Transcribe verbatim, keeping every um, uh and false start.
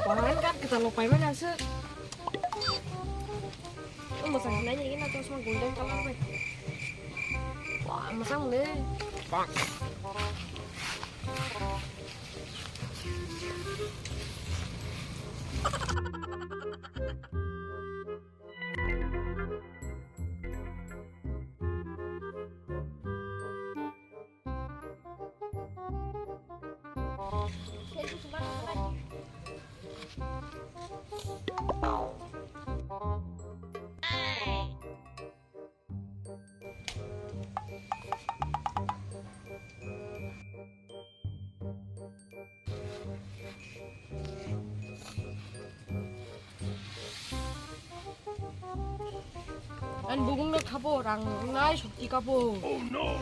Wah, kan kita lupa mana sih? Oh, masang nanya ini atau semua golden color bai. Wah, masang deh. Ani bugungno khabo rang nai sukti kabo. Oh no!